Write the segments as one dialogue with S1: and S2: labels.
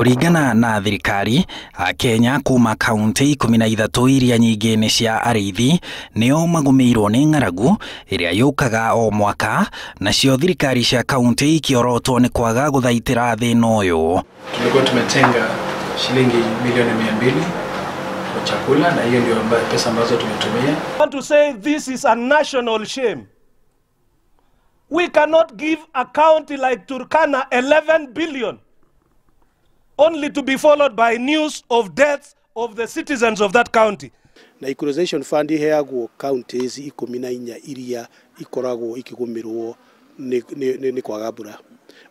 S1: Kũringana na thirikari, Akenya kuma kaunti 13 iria nyingĩ nĩ cia arĩithi nĩo magũmĩirwo nĩ ng'aragu ĩrĩa yũkaga o mwaka, nacio thirikari cia kaunti ikĩorotwo nĩ kwaga gũthaitĩra thĩna ũyũ.
S2: Tulikuwa tumetenga shilingi milioni 200 kwa chakula na hiyo ndio pesa ambazo tumetumia.
S3: I want to say this is a national shame. We cannot give a county like Turkana 11 billion only to be followed by news of deaths of the citizens of that county.
S4: Na equalization fund iheagwo counties 14 iria ikoragwo ikigũmĩrwo nĩ kwaga mbura.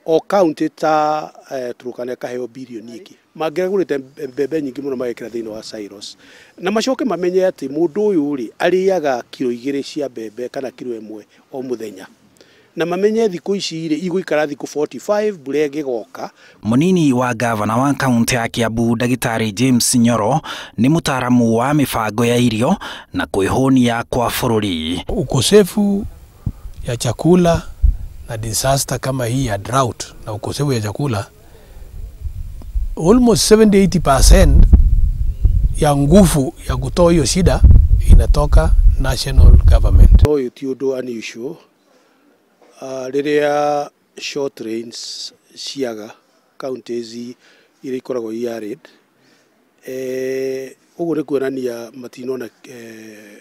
S4: O county ta Turkana kaheo bilioni iki mangĩragũrĩte mbembe nyingĩ mũno magekĩra thĩinĩ wa silos, na macoke mamenye atĩ mũndũ ũyũ rĩ arĩaga kiro 2 cia mbembe kana kiro 1 o mũthenya, na mamenye thikũ ici rĩ igũikara thikũ 45 mbura ĩngĩgoka.
S1: Mũnini wa gavana wa kaunti ya Kiambu Ndagĩtarĩ James Nyoro nĩ mũtaaramu wa mĩbango ya irio na kwĩhũnia kwa bũrũri.
S5: Ukosefu ya chakula na disaster kama hii ya drought na ukosefu ya chakula, almost 70-80% ya nguvu ya kutoa hiyo shida inatoka national government.
S4: Ũyũ ti ũndũ unusual. Rĩrĩa short rains ciaga counties iria ikoragwo i arid, ũguo nĩ kuonania matinona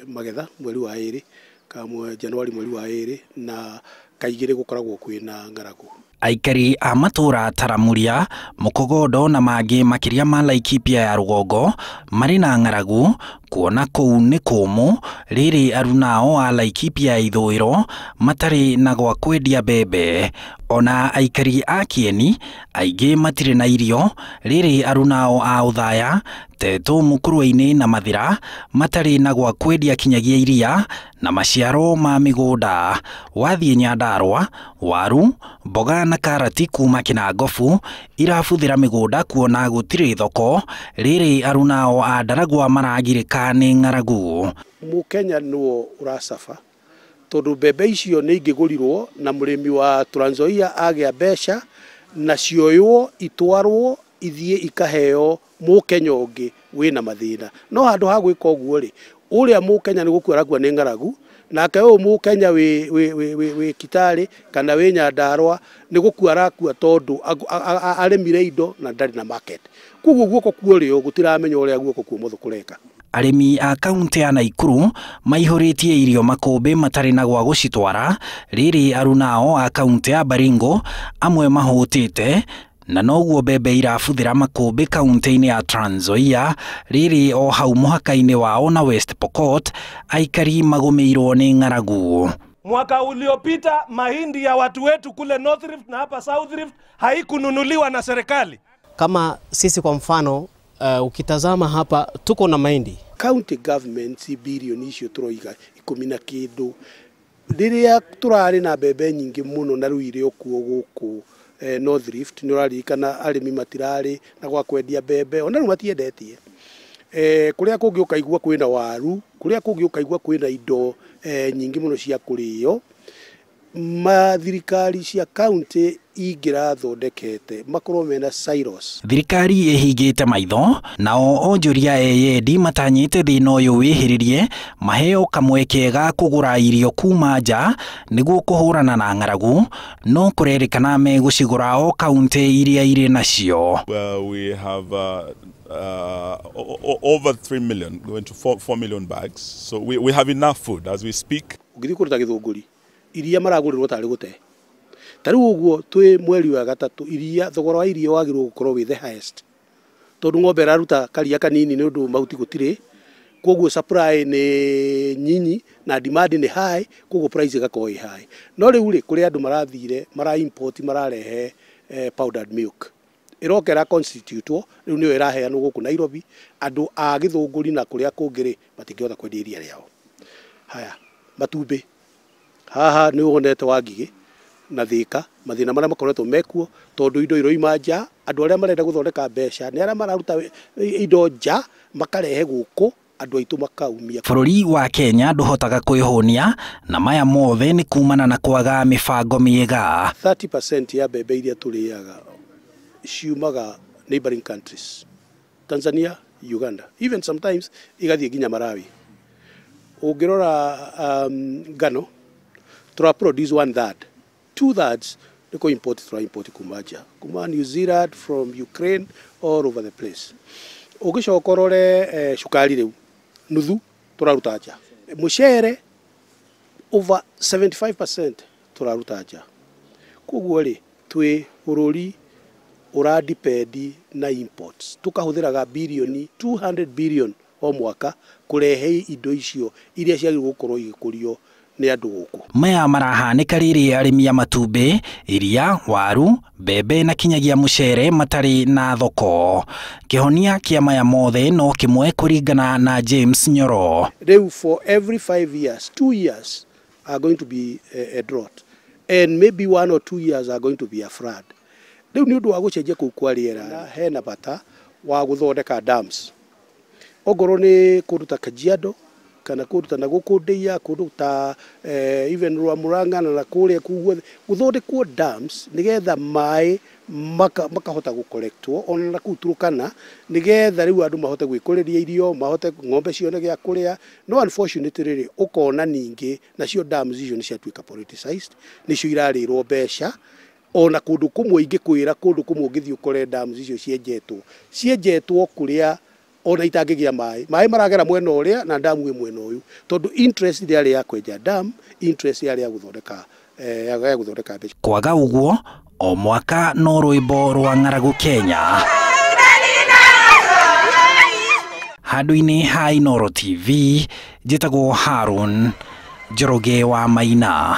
S4: magetha mweri wa 2 kana Januari mweri wa 2, na kaingĩ nĩ gũkoragwo kwĩna ng'aragu.
S1: Aikari a matũra Taramuria, Mukogodo na mangĩ makĩria ma Laikipia ya rũgongo marĩ na ng'aragu kuona kũu nĩ kũmũ, rĩrĩ arunao a Laikipia ya ithũĩro matarĩ na gwa kwendia mbembe. Ona aikari a Kieni aingĩ matirĩ na irio, rĩrĩ arunao a Othaya, Tetu, Mukurwe-inĩ na Mathira matarĩ na gwa kwendia kinyagia iria na maciaro ma mĩgũnda. Wathiĩ Nyandarua, waru, mboga na karati kuma Kinangobu irabuthĩra mĩgũnda kuona gũtirĩ thoko, rĩrĩ arunao a Ndaragwa maragirĩka nĩ ng'aragu.
S4: Mũkenya nĩwe ũracaba tondũ mbembe icio nĩ ingĩgũrirwo na mũrĩmi wa Trans Nzoia agĩa mbeca na cioywo itwarwo ithiĩ ikaheo mũkenya ũngĩ wĩna mathĩna. No handũ ha gwĩka ũguo rĩ, ũrĩa mũkenya nĩ gũkua arakua nĩ ng'aragu, nake ũyũ mũkenya wĩ Kitale kana wĩ Nyandarua nĩ gũkua arakua tondũ arĩmire indo na ndarĩ na market. Koguo guoko kwa ũrĩo gũtiramenya ũrĩa guoko kwa ũmotho kũreka.
S1: Arĩmi a kaunti ya Nakuru maihũrĩtie irio makũmbĩ matarĩ na gwa gũcitwara, rĩrĩ arunao a kaunti ya Baringo amwe mahũtĩte na noguo mbembe irabuthĩra makũmbĩ kaunti-inĩ ya Trans Nzoia, rĩrĩ o hau mũhaka-inĩ wao na West Pokot aikari magũmĩirwo nĩ ng'aragu.
S3: Mwaka uliopita mahindi ya watu wetu kule North Rift na hapa South Rift haikununuliwa na serikali.
S6: Kama sisi kwa mfano, ukitazama hapa tuko na mahindi.
S4: County government bilioni icio turoiga 10 na kĩndũ, rĩrĩa tũrarĩ na mbembe nyingĩ mũno na rĩu irĩ okuo gũkũ North Rift, nĩ ũraririkana arĩmi matirarĩ na gwa kwendia mbembe, ona rĩu matiendetie. Kũrĩa kũngĩ ũkaigua kwĩna waru, kũrĩa kũngĩ ũkaigua kwĩna indo nyingĩ mũno cia kũrĩo. Mathirikari cia county ingĩrathondekete makorwo mena silos.
S1: Thirikari ĩhingĩte maitho nao onjoria eyendi matanyĩte thĩna ũyũ wĩhĩrĩrie maheo kamweke ga kũgũra irio kuma nja nĩguo kũhũrana na ng'aragu, no kũrerĩkana megũcigũra o kaunti iria irĩ nacio.
S7: We have over 3 million going to 4 million bags, so we have enough food as we speak.
S4: Ũngĩthiĩ kũruta Gĩthũngũri iria maragũrĩrwo tarĩ gũte, ta rĩu ũguo twĩ mweri wa 3 iria thogora wa iria wagĩrĩirwo gũkorwo wĩ the highest, tondũ ng'ombe ĩraruta karia kanini nĩ ũndũ mahuti gũtirĩ, koguo supply nĩ nyinyi na demand nĩ high, koguo price ĩgakorwo ĩ high. No rĩu rĩ, kũrĩ andũ marathire mara import mararehe powdered milk ĩroka ĩra constitute-wo, rĩu nĩyo ĩraheanwo gũkũ Nairobi. Andũ a Gĩthũngũri na kũrĩa kũngĩ rĩ matingĩhota kwendia iria rĩao. Haya, matumbĩ haha nĩ wonete wa Ngigĩ na Thika mathĩna marĩa makoretwo mekuo tondũ indo iroima nja, andũ arĩa marenda gũthondeka mbeca nĩ arĩa mararuta indo nja makarehe gũkũ, andũ aitũ makaumia.
S1: Bũrũri wa Kenya ndũhotaga kwĩhũnia na maya mothe nĩ kumana na kwaga mĩbango mĩega.
S4: 30% ya mbembe iria tũrĩaga ciumaga neighboring countries, Tanzania, Uganda, even sometimes igathiĩ nginya Malawi. Ũngĩrora ngano tũra produce one third, two thirds nĩ kũ import, tũra import kuma nja, kuma New Zealand, from Ukraine, all over the place. Ũngĩcoka ũrore cukari rĩu nuthu tũraruta nja, mũcere over 75% tũraruta nja. Koguo rĩ, twĩ bũrũri ũradipendi na imports, tũkahũthĩraga birioni 200 billion o mwaka kũrehe indo icio iria ciagĩrĩirwo gũkorwo igĩkũrio nĩ andũ gũkũ.
S1: Maya marahanĩka rĩrĩa arĩmi a matumbĩ, iria, waru, mbembe na kinyagia mũcere matarĩ na thoko. Kĩhonia kĩa maya mothe no kĩmwe kũringana na James Nyoro.
S4: Rĩu for every 5 years, 2 years are going to be a drought, and maybe 1 or 2 years are going to be a flood. Rĩu nĩ ũndũ wa gũcenjia kũu kwa rĩera, hena bata wa gũthondeka dams. Ongorwo nĩ kũndũ ta Kajiado kana kũndũ ta nagũkũ Ndeiya, kũndũ ta even Rwamurang'a na kũrĩa kũu guothe gũthondekwo dams nĩgetha maĩ makahota gũkorektwo ona na kũu Turkana, nĩgetha rĩu andũ mahote gwĩkũrĩria irio, mahote ng'ombe cione gĩa kũrĩa. No unfortunately rĩ, ũkona ningĩ nacio dams icio nĩ ciatuĩka politicized, nĩcio irarĩrwo mbeca. Ona kũndũ kũmwe ingĩkwĩra, kũndũ kũmwe ũngĩthiĩ ũkore dams icio cienjetwo kũrĩa ona itangĩgĩa maĩ, maĩ maragera mwena ũrĩa na damu ĩ mwena ũyũ, tondũ interest yarĩ ya kwenja dam, interest yarĩ ya gũthondeka ya gũthondeka mbeca.
S1: Kwaga ũguo o mwaka no rwĩmbo rwa ng'aragu Kenya. Handũ-inĩ ha Inooro TV, njĩtagwo Harun Njoroge wa Maina.